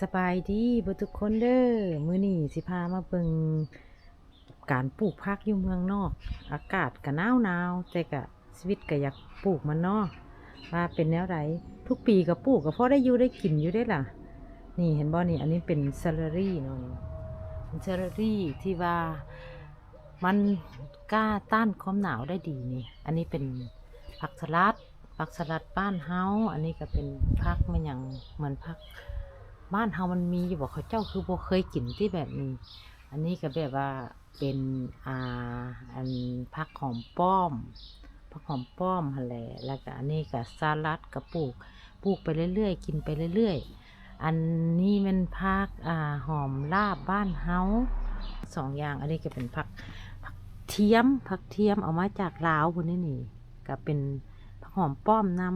ສະບາຍດີເບິດທຸກຄົນເດີ້. ມື້ນີ້ຊິພາມາເບິ່ງການປູກຜັກຢູ່ເມືອງນອກ. ອາກາດກະໜາວໆ ແຕ່ກະຊີວິດກະຢາກປູກມັນເນາະ ວ່າເປັນແນວໃດ. ທຸກປີກະປູກ ກະພໍໄດ້ຢູ່ໄດ້ກິນຢູ່ເດ້ລະ. ນີ້ເຫັນບໍ່ນີ້ ອັນນີ້ເປັນເຊີລຣີເນາະ ເປັນເຊີລຣີທີ່ວ່າ ມັນກ້າຕ້ານຄວາມໜາວໄດ້ດີນີ້. ອັນນີ້ເປັນຜັກສະຫຼັດ ຜັກສະຫຼັດບ້ານເຮົາ. ອັນນີ້ກະເປັນຜັກແມ່ນຫຍັງ ເໝືອນຜັກບ້ານເຮົາມັນມີຢູ່ບໍ່ ເຂົາເຈົ້າຄືບໍ່ເຄີຍກິນຕິແບບນີ້. ອັນນີ້ກະແບບວ່າເປັນ ອ່າ ອັນຜັກຫອມປ້ອມ ຜັກຫອມປ້ອມຫັ້ນແຫຼະ. ແລ້ວກະອັນນີ້ກະສະຫຼັດກະປູກ ປູກໄປເລື້ອຍໆ ກິນໄປເລື້ອຍໆ. ອັນນີ້ແມ່ນຜັກ ອ່າ ຫອມລາບບ້ານເຮົາ ສອງຢ່າງ. ອັນນີ້ກະເປັນຜັກ ຜັກທຽມ ຜັກທຽມເອົາມາຈາກລາວພຸ້ນນີ້. ກະເປັນຜັກຫອມປ້ອມນຳ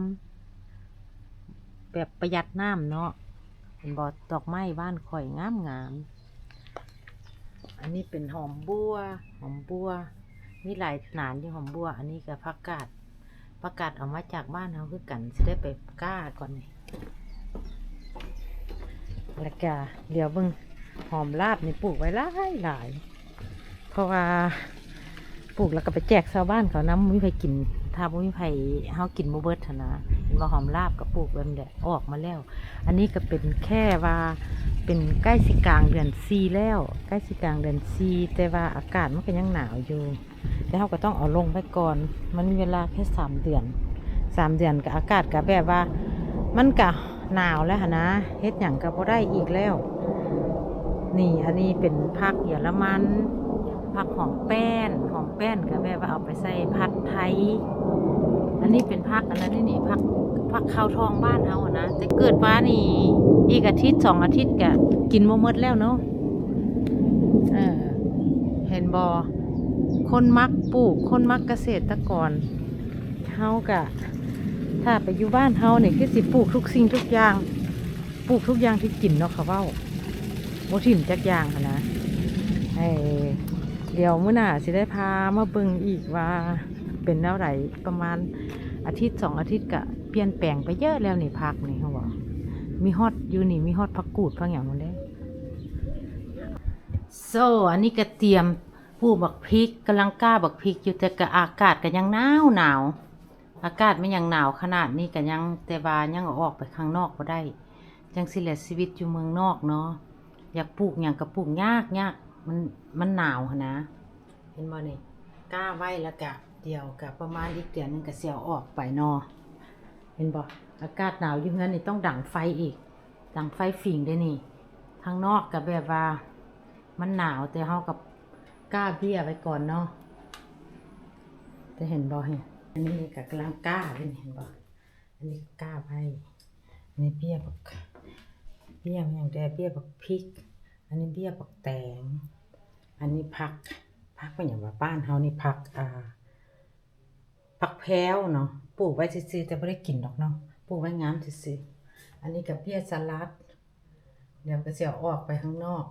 ແບບປະຢັດນ້ຳເນາະ. ເຫັນບໍ່ ດອກໄມ້ບ້ານຂ້ອຍງາມໆ. ອັນນີ້ເປັນຫອມບົ່ວ ຫອມບົ່ວ ມີຫຼາຍໜານຢູ່ຫອມບົ່ວ. ອັນນີ້ກະຜັກກາດ ຜັກກາດເອົາມາຈາກບ້ານເຮົາຄືກັນ ຊິໄດ້ໄປກ້າກ່ອນນີ້. ແລ້ວກະດຽວເບິ່ງ ຫອມລາບນີ້ປູກໄວ້ຫຼາຍໆ ເພາະວ່າປູກແລ້ວກະໄປແຈກຊາວບ້ານເຂົານຳ ບໍ່ມີໃຜກິນ ຖ້າບໍ່ມີໃຜ ເຮົາກິນບໍ່ເບິດຫັ້ນນະ. ເຫັນບໍ່ ຫອມລາບກະປູກແບບນີ້ແຫຼະ ອອກມາແລ້ວ. ອັນນີ້ກະເປັນແຄ່ວ່າ ເປັນໃກ້ຊິກາງເດືອນສີ່ແລ້ວ ໃກ້ຊິກາງເດືອນສີ່ ແຕ່ວ່າອາກາດມັນກະຍັງໜາວຢູ່ ແຕ່ເຮົາກະຕ້ອງເອົາລົງໄວ້ກ່ອນ. ມັນມີເວລາແຄ່ສາມເດືອນ ສາມເດືອນກະອາກາດກະແບບວ່າ ມັນກະໜາວແລ້ວຫັ້ນນະ ເຮັດຫຍັງກະບໍ່ໄດ້ອີກແລ້ວ. ນີ້ ອັນນີ້ເປັນຜັກເຢຍລະມັນ ຜັກຫອມແປ້ນ ຫອມແປ້ນກະແບບວ່າເອົາໄປໃສ່ຜັດໄທ. ອັນນີ້ເປັນຜັກອັນນັ້ນນີ້ ຜັກ ຜັກຂາວທອງບ້ານເຮົາຫັ້ນນະ ແຕ່ເກີດມານີ້ ອີກອາທິດສອງອາທິດກະກິນບໍ່ໝົດແລ້ວເນາະ. ເອີ ເຫັນບໍ່ ຄົນມັກປູກ ຄົນມັກກະເສດຕະກອນ ເຮົາກະ ຖ້າໄປຢູ່ບ້ານເຮົານີ້ ຄືຊິປູກທຸກສິ່ງທຸກຢ່າງ ປູກທຸກຢ່າງທີ່ກິນເນາະ ເຂົາເວົ້າ ບໍ່ຖິ້ມຈັກຢ່າງຫັ້ນນະ. ເອີ ດຽວມື້ໜ້າຊິໄດ້ພາມາເບິ່ງອີກວ່າເປັນແນວໃດ. ປະມານອາທິດສອງອາທິດກະປ່ຽນແປງໄປເຍອະແລ້ວນີ້ ຜັກນີ້ ເຮົາວ່າ ມີຮອດ ຢູ່ນີ້ມີຮອດຜັກກູດ ຜັກຫຍັງພຸ້ນເດ້. ໂຊ ອັນນີ້ກະຕຽມປູກບັກພິກ ກຳລັງກ້າບັກພິກຢູ່ ແຕ່ກະອາກາດກະຍັງໜາວໆ ອາກາດມັນຍັງໜາວຂະໜາດນີ້ກະຍັງ ແຕ່ວ່າຍັງເອົາອອກໄປຂ້າງນອກບໍ່ໄດ້. ຈັ່ງຊີ້ແຫຼະ ຊີວິດຢູ່ເມືອງນອກເນາະ ຢາກປູກຫຍັງກະປູກຍາກໆ ມັນ ມັນໜາວຫັ້ນນະ. ເຫັນບໍ່ນີ້ ກ້າໄວ້ແລ້ວກະ ດຽວກະປະມານອີກເດືອນໜຶ່ງກະຊິເອົາອອກໄປເນາະ. ເຫັນບໍ່ ອາກາດໜາວຢູ່ເຮືອນນີ້ຕ້ອງດັງໄຟອີກ ດັງໄຟຝີງເດ້ນີ້. ທາງນອກກະແບບວ່າມັນໜາວ ແຕ່ເຮົາກະກ້າເບ້ຍໄວ້ກ່ອນເນາະ. ຈະເຫັນບໍ່ ເຫັນ ອັນນີ້ກະກຳລັງກ້າເດ້ນີ້ ເຫັນບໍ່ ອັນນີ້ກະກ້າໄວ້. ອັນນີ້ເບ້ຍບັກ ເບ້ຍຫຍັງແດ່ ເບ້ຍບັກພິກ ອັນນີ້ເບ້ຍບັກແຕງ. ອັນນີ້ຜັກ ຜັກຫຍັງວະ ບ້ານເຮົານີ້ ຜັກ ອ່າ ຜັກແພ້ວເນາະ ປູກໄວ້ຊື່ໆ ແຕ່ບໍ່ໄດ້ກິນດອກເນາະ ປູກໄວ້ງາມຊື່ໆ. ອັນນີ້ກະເບ້ຍສະຫຼັດ ດຽວກະຊິເອົາອອກໄປຂ້າງນອກ.